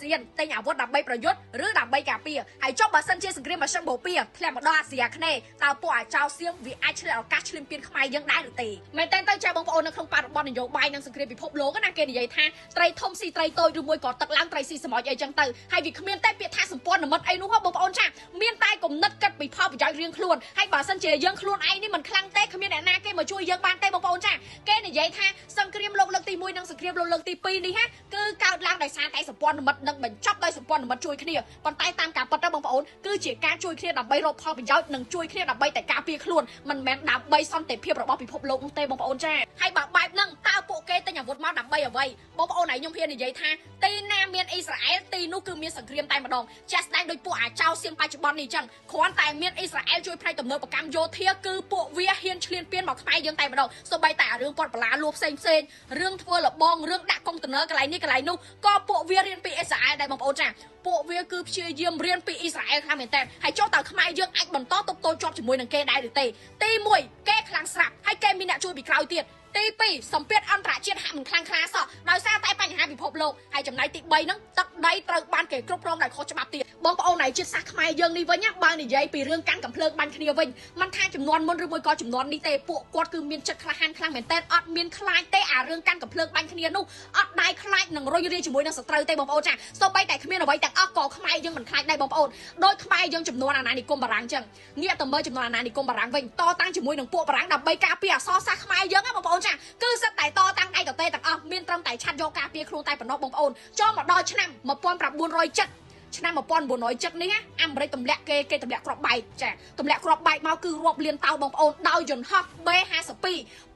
ស៊ានទិញអាវុធដើម្បីប្រយុទ្ធឬដើម្បីការពារហើយចុះបើសិនជាសង្គ្រាមម៉ាស៊ីនបូព៌ាធ្លាក់មកដល់អាស៊ីអាគ្នេយ៍តើពួកអាចោសៀមវាអាចឆ្លៀតឱកាសឈ្លានពានខ្មែរយើងដែរឬទេមែនតើទៅចាបងប្អូននៅក្នុងបរិបទនយោបាយនិងសង្គ្រាមពិភពលោកណាគេនិយាយថាត្រីធំស៊ីត្រីតូចឬមួយក៏ទឹកឡើងត្រីស៊ីសមុទ្រអីចឹងទៅហើយវាគ្មានតែពាក្យថាសម្ព័ន្ធមិត្តអីនោះហ៎បងប្អូនចាមានតែគំនិតគិតពីផលប្រយោជន៍រៀងខ្លួនហើយបើសិនជាយើងខ្លួនឯងនេះមិនខ្លាំងទេគ្មានអ្នកណាគេមកជួយយើងបានទេបងប្អូនចាគេនិយាយថាសង្គ្រាមលោកលើកទី1និងសង្គ្រាមលោកលើកទី2នេះហាគឺកើតឡើងដោយសារតែសម្ព័ន្ធមិត្តនិងបញ្ចប់ដោយសម្ព័ន្ធមិត្តជួយគ្នាប៉ុន្តែតាមការពិតទៅបងប្អូនគឺជាការជួយគ្នាដើម្បីរកផលប្រយោជន៍និងជួយគ្នាដើម្បីតែការពារខ្លួនមិនមែនដើម្បីសន្តិភាពរបស់ពិភពលោកនោះទេបងប្អូនចាហើយបើបែបហ្នឹងតើពួកគេទិញអាវុធមកដើម្បីអ្វីបងប្អូនឯងខ្ញុំហ៊ាននិយាយថាទីណាមានអ៊ីស្រាអែលទីនោះគឺមានសង្គ្រាមតែម្ដងជាក់ស្ដែងដោយពួកអាចោសៀមបច្ចុប្បន្ននេះចឹងគ្រាន់តែមានអ៊ីស្រាអែលជួយផ្នែកទំនើបកម្មយោធាគឺពួកវាហ៊ានឈ្លានពានមកខ្មែរយើងតែម្ដងសូម្បីតែរឿងពាត់បន្លាលួផ្សេងផ្សេងរឿងធ្វើលបងរឿងដាក់កុងតឺន័រកន្លែងនេះកន្លែងនោះក៏ពួកវារៀនពីអ៊ីស្រាអែលដែរបងប្អូនចាពួកវាគឺព្យាយាមរៀនពីអ៊ីស្រាអែលខ្លាំងមែនតើហើយចុះតើខ្មែរយើងអាចបន្តទប់ទល់ជាប់ជាមួយនឹងគេដែរឬទេទី1គេខ្លាំងស្រាប់ហើយគេមានអ្នកជួយពីក្រោយទៀតទី2សម្ពាធអន្តរជាតិហាក់មិនខ្លាំងក្លាសោះដោយសារតែបញ្ហាពិភពលោកហើយចំណែកទី3ហ្នឹងទឹកដីត្រូវបានគេគ្រប់គ្រងដោយខុសច្បាប់ទៀតបងប្អូនឯជាតិសាសន៍ខ្មែរយើងនេះវិញណាបើនិយាយពីរឿងកាន់កំភ្លើងបាញ់គ្នាវិញមិនថាចំនួនមុនឬមួយក៏ចំនួននេះទេពួកគាត់គឺមានចិត្តក្លាហានខ្លាំងមែនទែនអត់មានខ្លាចទេអារឿងកាន់កំភ្លើងបាញ់គ្នានោះអត់ដៃខ្លាចនឹងរុញរាជាមួយនឹងសត្រូវទេបងប្អូនចាសូម្បីតែគ្មានអ្វីទាំងអស់ក៏ខ្មែរយើងមិនខ្លាចដែរបងប្អូនដោយខ្មែរយើងចំនួនអាណានិគមបារាំងចឹងងាកទៅមើលចំនួនអាណានិគមបារាំងវិញតតាំងជាមួយនឹងពួកបារាំងដើម្បីការពារអសរសាសន៍ខ្មែរយើងណាបងប្អូនចាគឺសិតតែតតាំងដៃតទេទាំងអស់មានត្រឹមតែឆាត់យកការពារខ្លួនតែប៉ុណ្ណោះបងប្អូនចូលមកដល់ឆ្នាំ1970ឆ្នាំ1970នេះអាមេរិកទម្លាក់គេទម្លាក់គ្រាប់បែកចាទម្លាក់គ្រាប់បែកមកគឺរាប់លានតោបងប្អូនដោយយន្តហោះ B52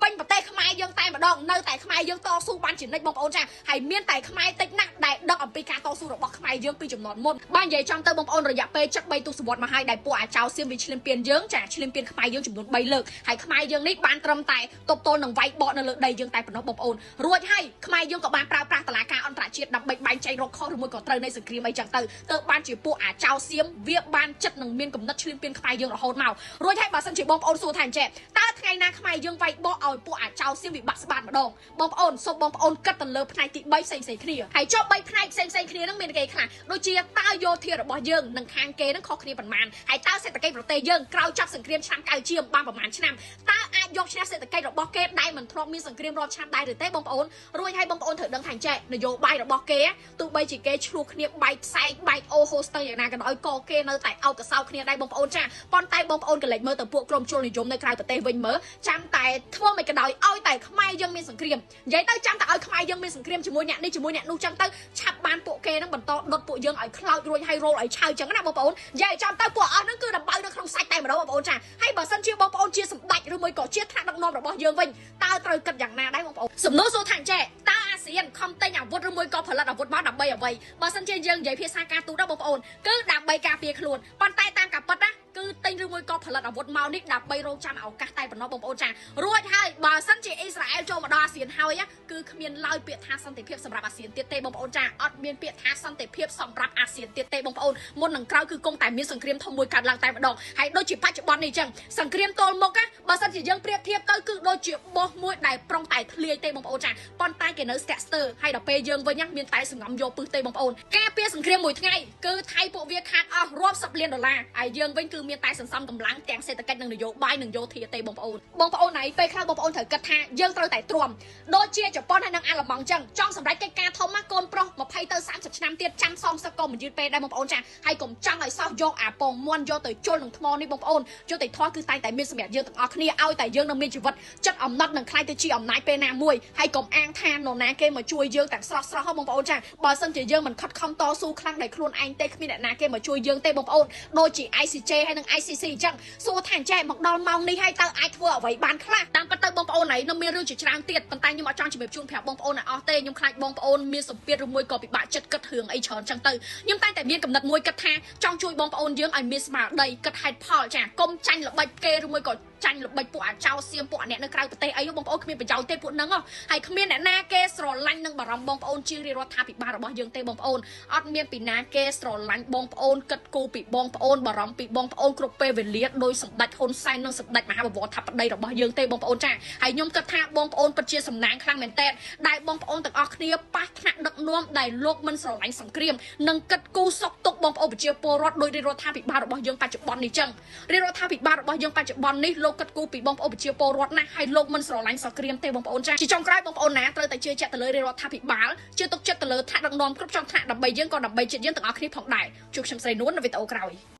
ពេញប្រទេសខ្មែរយើងតែម្ដងនៅតែខ្មែរយើងតស៊ូបានជានិច្ចបងប្អូនចាហើយមានតែខ្មែរតិចណាស់ដែលដឹងអំពីការតស៊ូរបស់ខ្មែរយើងពីចំនួនមុនបាទនិយាយចំទៅបងប្អូនរយៈពេល73ទសវត្សរ៍មកហើយដែលពួកអាចោសៀមវាឈ្លានពានយើងចាឈ្លានពានខ្មែរយើងចំនួន3លើកហើយខ្មែរយើងនេះបានត្រឹមតែទប់ទល់នឹងវាយបកនៅលើដីយើងតែប៉ុណ្ណោះបងប្អូនរួចហើយខ្មែរយើងក៏បានប្រើប្រាស់តឡាការអន្តរជាតិដើម្បីបែងចែករកខុសឬមួយក៏ត្រូវនៃសង្គ្រាមអីចឹងទៅទៅបានជាពួកអាចោសៀមវាបានចិត្តនឹងមានកំណត់ឈ្លានពានខ្មែរយើងរហូតមករួចហើយបើសិនជាបងប្អូនសួរថាអញ្ចេះតើថ្ងៃណាខ្មែរយើងវាយបកឲ្យពួកអាចោសៀមវាបាក់ស្បាតម្ដងបងប្អូនសូមបងប្អូនគិតទៅលើផ្នែកទី3ផ្សេងផ្សេងគ្នាហើយចុះ3ផ្នែកផ្សេងផ្សេងគ្នានឹងមានគេខ្លះដូចជាតើយោធារបស់យើងនិងខាងគេនឹងខុសគ្នាប៉ុន្មានហើយតើសេដ្ឋកិច្ចប្រទេសយើងក្រោយចាប់សង្គ្រាមឆ្នាំ9ជាងបានប្រហែលឆ្នាំតើអាចយកឈ្នះសេដ្ឋកិច្ចរបស់គេដែលមិនធ្លាប់មានសង្គ្រាមរាប់ឆ្នាំដែរឬទេបងប្អូនរួចហើយបងប្អូនត្រូវដឹងថាអញ្ចេះនយោបាយរបស់គេទោះបីជាគេឆ្លោះគ្នាបែកផ្សែងបែកអូហូស្ទើយ៉ាងណាក៏ដោយក៏គេនៅតែអោបកសោគ្នាដែរបងប្អូនចាប៉ុន្តែបងប្អូនកលេចមើលទៅពួកក្រុមជលនិយមនៅក្រៅប្រទេសវិញមើលចាំតែធ្វើមិនក៏ដោយឲ្យតែខ្មែរយើងមានសង្គ្រាមនិយាយទៅចាំតែឲ្យខ្មែរយើងមានសង្គ្រាមជាមួយអ្នកនេះជាមួយអ្នកនោះចឹងទៅឆាប់បានពួកគេនឹងបន្តដុតពួកយើងឲ្យខ្លោចរួចហើយរោលឲ្យឆៅចឹងណាបងប្អូននិយាយចាំទៅពួកអស់ហ្នឹងគឺដំបៅនៅក្នុងសាច់តែម្ដងបងប្អូនចាហើយបើសិនជាបងប្អូនជាសម្ដេចឬមួយក៏ជាថ្នាក់ដឹកនាំរបស់យើងវិញតើត្រូវគិតយ៉ាងណាដែរបងប្អូនសំណួរសួរថាចេះតើអាស៊ានខំទិញអាវុធឬមួយក៏ផលិតអាវុធមកដើម្បីអ្វីបើសិនជាយើងនិយាយភាសាការទូតបងប្អូនគឺដើម្បីការពារខ្លួនប៉ុន្តែតាមការពិតណាគឺទិញឬមួយក៏ផលិតអាវុធមកនេះដើម្បីរងចាំឱកាសតែប៉ុណ្ណោះបងប្អូនចារួចហើយបើសិនជាអ៊ីស្រាអែលចូលមកដល់អាស៊ានហើយគឺគ្មានឡើយពាក្យថាសន្តិភាពសម្រាប់អាស៊ានទៀតទេបងប្អូនចាអត់មានពាក្យថាសន្តិភាពសម្រាប់អាស៊ានទៀតទេបងប្អូនមុននឹងក្រោយគឺគង់តែមានសង្គ្រាមធំមួយកើតឡើងតែម្ដងហើយដូចជាបច្ចុប្បន្ននេះចឹងសង្គ្រាមទល់មុខណាបើសិនជាយើងប្រៀបធៀបទៅគឺដូចជាបោះមួយដែលប្រុងតែធ្លាយទេបងប្អូនចាប៉ុន្តែគេនៅស្ទាក់ស្ទើរហើយដល់ពេលយើងវិញមានតែសង្ងំយកពឹសទេបងប្អូនការពារសង្គ្រាមមួយថ្ងៃគឺថៃពួកវាខាតអស់រាប់សិបលានដុល្លារហើយយើងវិញគឺមានតែសន្សំកម្លាំងទាំងសេដ្ឋកិច្ចនិងនយោបាយនិងយោធាទេបងប្អូនបងប្អូនណៃពេលខ្លះបងប្អូនត្រូវគិតថាយើងត្រូវតែទ្រាំដូចជាជប៉ុនហើយនិងអាល្លឺម៉ង់ចឹងចង់សម្រេចកិច្ចការធំណាកូនប្រុស20ទៅ30ឆ្នាំទៀតចាំសងសឹកក៏មិនយឺតពេលដែរបងប្អូនចាហើយកុំចង់ឲ្យសោះយកអាពងមាន់យកទៅជល់នឹងថ្មនេះបងប្អូនយុត្តិធម៌គឺតែងតែមានសម្រាប់យើងទាំងអស់គ្នាឲ្យតែយើងនឹងមានជីវិតចិត្តអំណត់នឹងខ្លាយទៅជាអំណាចពេលណាមួយហើយកុំអាងថានរណាគេមកជួយយើងទាំងស្រស់ស្រស់ហ៎បងប្អូនចាបើសិនជាយើងមិនខិតខំតស៊ូខ្លាំងដោយខ្លួនឯងទេគ្មានអ្នកណាគេមកជួយយើងទេបងប្អូនដូចជា ICJ ហើយនិង ICC អញ្ចឹងសួរថាចេះមកដល់ម៉ោងនេះហើយតើអាចធ្វើអ្វីបានខ្លះតាមពិតទៅបងប្អូនឯងនៅមានរឿងជាច្រើនទៀតប៉ុន្តែខ្ញុំអត់ចង់ជម្រាបជូនប្រាប់បងប្អូនឲ្យអស់ទេខ្ញុំខ្លាចបងប្អូនមានសម្ពាធឬមួយក៏ពិបាកចិត្តគិតរឿងអីច្រើនចឹងទៅខ្ញុំតែងតែមានកំណត់មួយគិតថាចង់ជួយបងប្អូនយើងឲ្យមានស្មារតីគិតហេតុផលចាកុំចាញ់ល្បិចគេឬមួយក៏ ចាញ់ល្បិចពួកអាចោសៀមពួកអ្នកនៅក្រៅប្រទេសអីបងប្អូនគ្មានប្រយោជន៍ទេពួកហ្នឹងហើយគ្មានអ្នកណាគេស្រឡាញ់និងបារម្ភបងប្អូនជាងរាជរដ្ឋាភិបាលរបស់យើងទេបងប្អូនអត់មានពីណាគេស្រឡាញ់បងប្អូនគិតគូរពីបងប្អូនបារម្ភពីបងប្អូនគ្រប់ពេលវេលាដោយសម្ដេចហ៊ុនសែននិងសម្ដេចមហាបវរធិបតីរបស់យើងទេបងប្អូនចាហើយខ្ញុំគិតថាបងប្អូនពិតជាសំណាងខ្លាំងមែនតើដែលបងប្អូនទាំងអស់គ្នាប៉ះថ្នាក់ដឹកនាំដែលលោកមិនស្រឡាញ់សង្គ្រាមនិងគិតគូរសុខទុក្ខបងប្អូនប្រជាពលរដ្ឋដោយរាជរដ្ឋាភិបាលរបស់យើងបច្ចុប្បន្ននេះចឹងរាជរដ្ឋាភិបាលរបស់យើងបច្ចុប្បន្ននេះលោកគិតគូរពីបងប្អូនប្រជាពលរដ្ឋណាស់ហើយលោកមិនស្រឡាញ់សង្គ្រាមទេបងប្អូនចាជាចុងក្រោយបងប្អូនណាត្រូវតែជឿជាក់ទៅលើរាជរដ្ឋាភិបាលជឿទុកចិត្តទៅលើថ្នាក់ដឹកនាំគ្រប់ជាន់ថ្នាក់ដើម្បីយើងក៏ដើម្បីជាតិយើងទាំងអស់គ្នាផងដែរជួបខ្ញុំស្រីនួននៅវីដេអូក្រោយ។